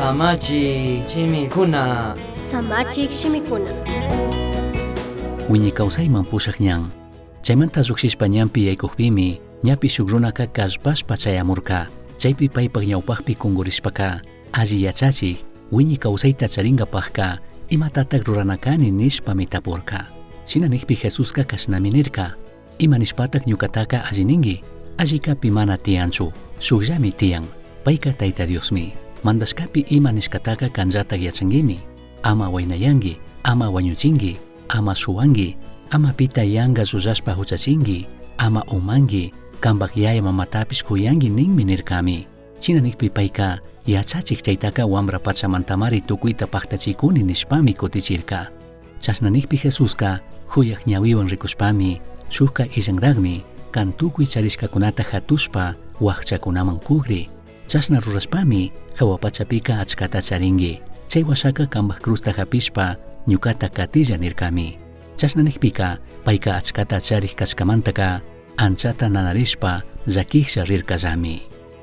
Samachik shimikuna. Samachik shimikuna. Wiñay kawsayman pushak ñan. Chaymanta llujshishpa ñanpi yaykukpimi, ñapi shuk runaka kallpashpa chayamurka. Chaypi paypak ñawpakpi kungurishpaka, alli yachachik, wiñay kawsayta charinkapakka, imatatak rurana kani nishpami tapurka. Shina nikpi Jesuska kashnami nirka, Ima nishpatak ñukataka alli ningui? Allika pi mana tiyanchu, shukllami tiyan, payka Tayta Diosmi. Mandashkapi ima nishkataka kanllatak yachanguimi, Ama huainayangui, ama huañuchingui, ama shuhuangui, ama pita yanga llullashpa juchachingui, ama umangui, cambaj yaya mamatapish juyangui ninmi nircami. Shina nijpi paica, Yachachij chaitaca huambra pachamantamari tucuita pajtachicuni nishpami cutichirca. Chashna nijpi Jesusca, juyaj ñahuihuan ricushpami, Shujca illanrajmi, can tucui charishcacunata jatushpa huajchacunaman cugri. Chashna rurashpami, jahua pachapica achcata charingui. Chai huashaca cambaj cruzta japishpa, ñucata catilla nircami. Chashna nijpica, paica achcata charij cashcamantaca, anchata nanarishpa llaquijlla rircallami.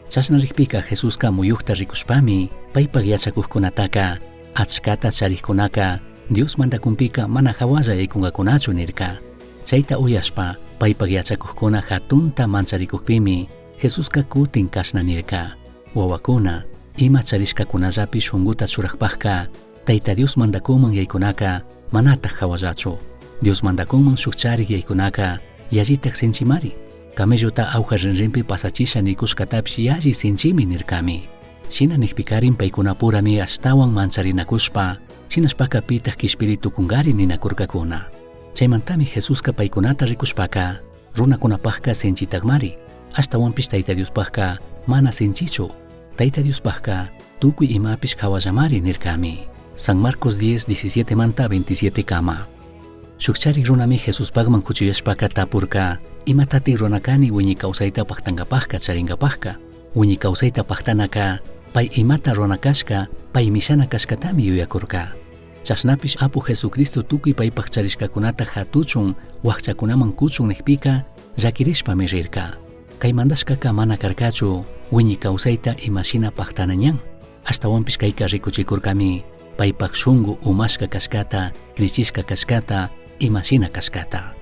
Chashna rijpica Jesusca muyujta ricushpami, paipaj yachacujcunataca, Achcata charijcunaca Dios mandacunpica mana jahualla yaicungacunachu nirca. Chaita uyashpa, paipaj yachacujcuna jatunta mancharicujpimi, Jesusca cutin cashna nirca, Huahuacuna, ima charishcacunallapi shunguta churajpajca, Taita Dios mandacunman yaicunaca manataj jahuallachu. Dios mandacunman shuj charij yaicunaca yallitaj sinchimari. Camellota auja rinrinpi pasachisha nicushcatapish yalli sinchimi nircami. Shina nijpicarin paicunapurami ashtahuan mancharinacushpa, shinashpaca pitaj quishpiri tucungari ninacurcacuna. Chaimantami Jesusca paicunata ricushpaca, Runacunapajca sinchitajmari, ashtahuanpish Taita Diospajca mana sinchichu. Taita Diospajca tucui imapish jahuallamari nircami. San Marcos 10, 17 manta 27 cama. Shuj charij runami Jesuspajman cuchuyashpaca tapurca, Imatataj rurana cani huiñi causaita pajtangapajca charingapajca? Huiñi causaita pajtanaca pai imata rurana cashca, pai mishana cashcatami yuyacurca. Chashnapish Apu Jesucristo tucui paipaj charishcacunata jatuchun, huajchacunaman cuchun nijpica, llaquirishpami rirca. Cai mandashcaca mana carcachu, huiñi causaita ima shina pajtana ñan. Ashtahuanpish caica ricuchicurcami, paipaj shungu umashca cashcata, crichishca cashcata, ima shina cashcata.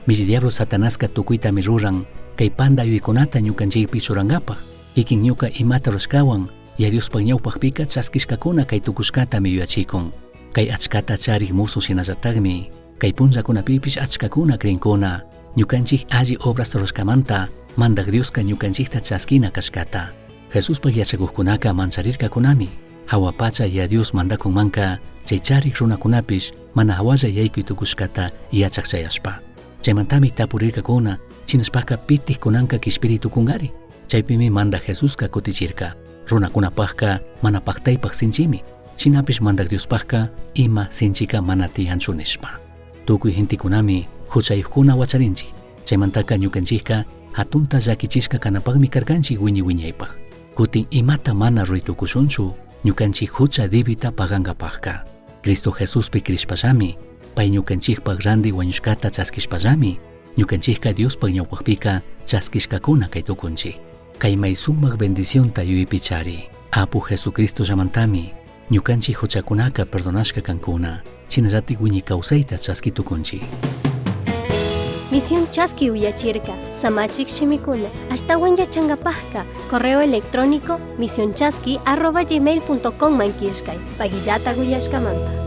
Milli diablo Satanasca tucuitami ruran, cai panda yuyaicunata ñucanchijpi churangapaj. Quiquin ñuca imata rurashcahuan, Yaya Diospaj ñaupajpica chasquishcacuna cai tucushcatami yuyachicun. Cai achcata charij musu shinallatajmi, cai punllacunapipish achcacuna crincuna, ñucanchij alli obrasta rurashcamanta Mandaj Diosca ñucanchijta chasquina cashcata. Jesuspaj yachacujcunaca mancharircacunami. Jahua pacha Yaya Dios mandacunmanca chai charij runacunapish mana jahualla yaicui tucushcata yachaj chayashpa. Chaimantami tapurircacuna, Shinashpaca pitij cunanca quishpiri tucungari? Chaipimi Mandaj Jesusca cutichirca, Runacunapajca mana pajtaipaj sinchimi, shinapish Mandaj Diospajca ima sinchica mana tiyanchu nishpa. Tucui gentecunami juchayujcuna huacharinchij. Chaimantaca ñucanchijca jatunta llaquichishca canapajmi carcanchij huiñi huiñaipaj. Cutin imata mana rui tucushunchu ñucanchij jucha dibita pagangapajca. Cristo Jesuspi crishpallami, pai ñucanchijpaj randi huañushcata chasquishpallami, Ñucanchijca Diospaj ñaupajpica chasquishcacuna cai tucunchij. Cai mai sumaj bendicionta yuyaipi chari. Apu Jesucristollamantami ñucanchij juchacunaca perdonashca cancuna, shinallataj huiñi causaita chasqui tucunchij. Misión Chasqui uyachirca, samachij shimicuna, ashtahuan yachangapajca, correo electrónico misionchasqui arroba gmail punto com man quillcai, paguillata uyashcamanta.